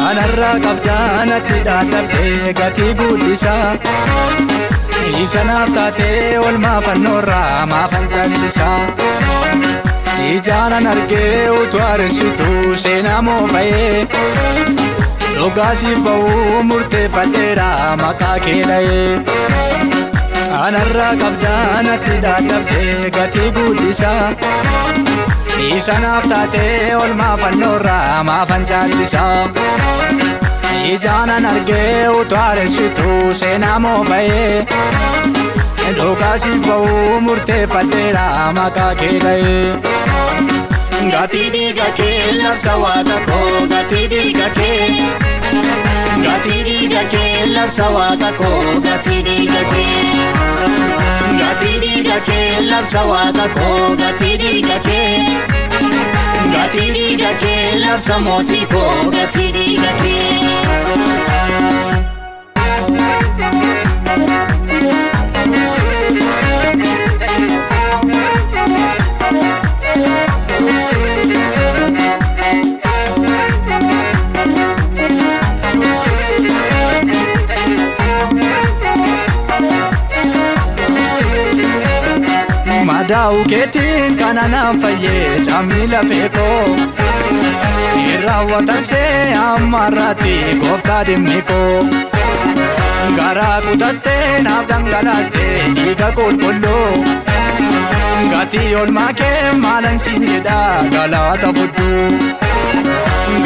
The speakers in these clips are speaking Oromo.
Anarraa qabdaa natti dadhabdee gatii guddisaa. Isa naaf taatee olmaa fannoorraa maafan callisaa. Ijaanan argee utuu aarsitu seenaa moofa'ee. Dhugaasiif ba'uu murteeffadheera maqaa kee dha'ee. Anarraa qabdaa natti dadhabdee gatii guddisaa. Isa naaf taatee olmaa fannoorraa maafan callisaa. Ijaanan argee utuu aarsitu seenaa moofa'ee. Dhugaasiif ba'uu murteeffadheera maqaa kee dha'ee. Gatii dhiiga kee labsa waaqa koo, gatii dhiiga kee. Gatii dhiiga kee labsa waaqa koo, gatii dhiiga kee. Gatii dhiiga kee labsa waaqa koo, gatii dhiiga kee. Gatii dhiiga kee labsa mootii koo, gatii dhiiga kee. Madaa'u keetiin kana naan fayyee camni lafee koo. Hin raawwatan see amma irratti gooftaa dhimmi koo. Garaa kutattee naaf dhangalaastee dhiiga qulqulluu. Gatii olmaa kee maalan siin jedha galata fudhu.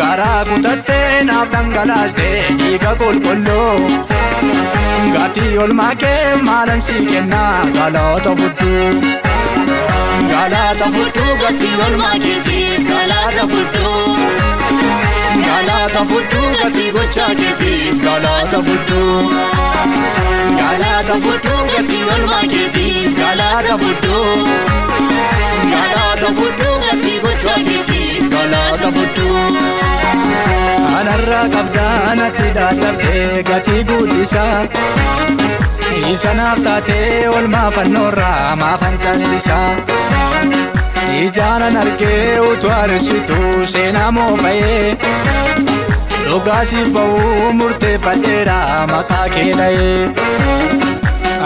Garaa kutattee naaf dhangalaastee dhiiga qulqulluu. Gatii olmaa kee maalan sii kenna galata fudhu. Galata fudhu gatii olmaa keetiif, galata fudhu. Galata fudhu gatii gochaa keetiif, galata fudhu. Galata fudhu gatii olmaa keetiif, galata fudhu. Galata fudhu gatii gochaa keetiif, galata fudhu. Anarraa qabdaa natti dadhabdee gatii guddisaa. Isa naaf taatee olmaa fannoorraa maafan callisaa. Ijaanan argee utuu aarsitu seenaa moofa'ee. Dhugaasiif ba'uu murteeffadheera maqaa kee dha'ee.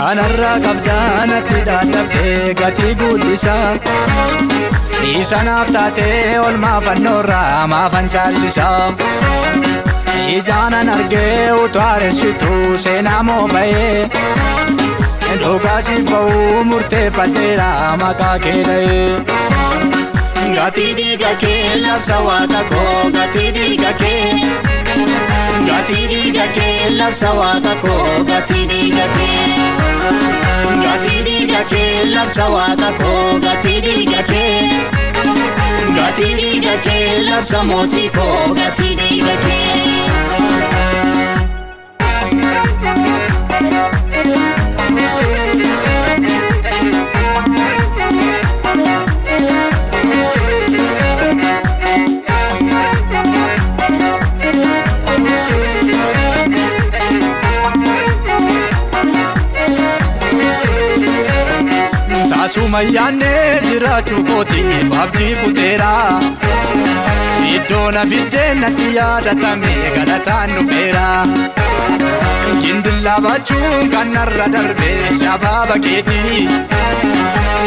Anarraa qabdaa natti dadhabdee gatii guddisaa. Isa naaf taatee olmaa fannoorraa maafan callisaa. Ijaanan argee utuu aarsitu seenaa moofa'ee. Dhugaasiif ba'uu murteeffadheera maqaa kee dha'ee. Gatii dhiiga kee labsa waaqa koo, gatii dhiiga kee. Gatii dhiiga kee labsa waaqa koo, gatii dhiiga kee. Gatii dhiiga kee labsa waaqa koo, gatii dhiiga kee. Gatii dhiiga kee labsa mootii koo, gatii dhiiga kee. Tasuma yaannee jiraachuu kootiif abdii kuteera. Iddoo na fiddee natti yaadatame galataan dhufeera. Gindillaa baachuun kan narra darbe shabaaba keetii.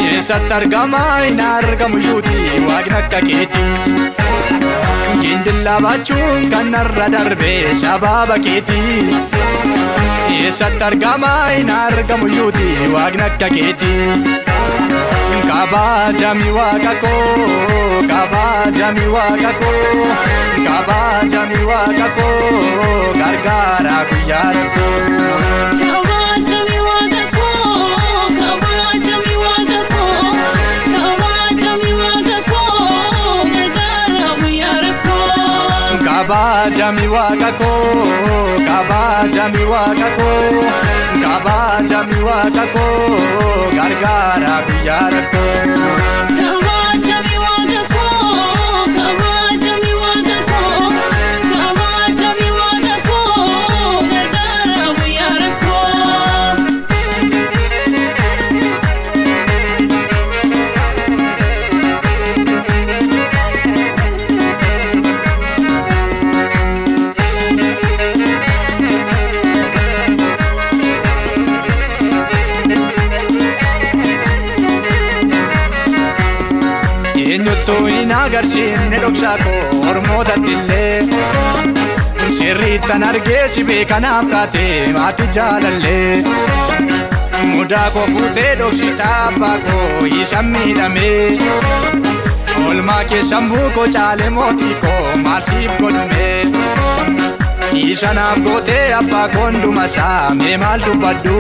Eessatti argama hin argamu yuuti waaqni akka keetii. Gindillaa baachuun kan narra darbe shabaaba keetii. Eessatti argama hin argamu yuuti waaqni akka keetii. Kabajami waaqa koo, kabajami waaqa koo, kabajami waaqa koo, gargaara guyyaa rakkoo. Kabajami waaqa koo, kabajami waaqa koo, kabajami waaqa koo, gargaara. Kabajami waaqa koo, kabajami waaqa koo, kabajami waaqa koo, gargaara guyyaa rakkoo. Kabajami waaqa koo, kabajami waaqa koo, kabajami waaqa koo, gargaara guyyaa rakkoo. Eenyuttuu hin agarsiifne dhoksaa koo ormootatti illee. Sirriittan argee si beekanaaf taate maatii jaalallee. Mudaa koo fuutee dhoksita abbaa koo isa miidhamee. Olmaa kee sammuu koo caale mootii koo maal siif godhume. Isa naaf gootee abbaa koo hunduma isaa mee maal dubbadhu.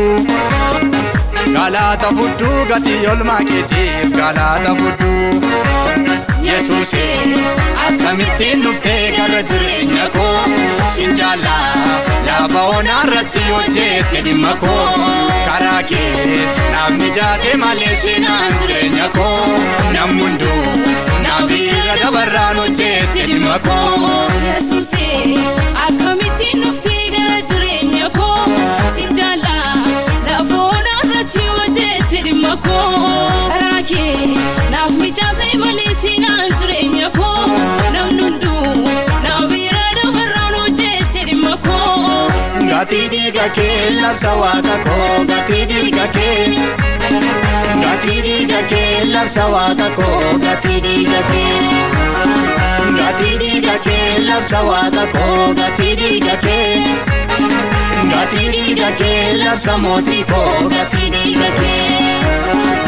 Galata fudduu gatii olmaa keetiif galata fudduu. Yesuusee akkamittiin dhuftee gara jireenya koo sin jaallaa lafa onaa irratti hojjette dhimma koo Karaa kee naaf mijaate malee seenaan jireenya koo namni hunduu na bira dabarraan hojjette dhimma koo. Yesuusee akkamittiin dhuftee gara jireenya koo sin jaallaa lafa onaa irratti hojjette dhimma koo karaa kee naaf mijaate malee seenaan jireenya koo namni hunduu na bira dabarraan hojjette dhimma koo. Gatii dhiiga kee labsa waaqa koo gatii dhiiga kee. Gatii dhiiga kee labsa waaqa koo gatii dhiiga kee. Gatii dhiiga kee labsa waaqa koo gatii dhiiga kee. Gatii dhiiga kee labsa mootii koo gatii dhiiga kee.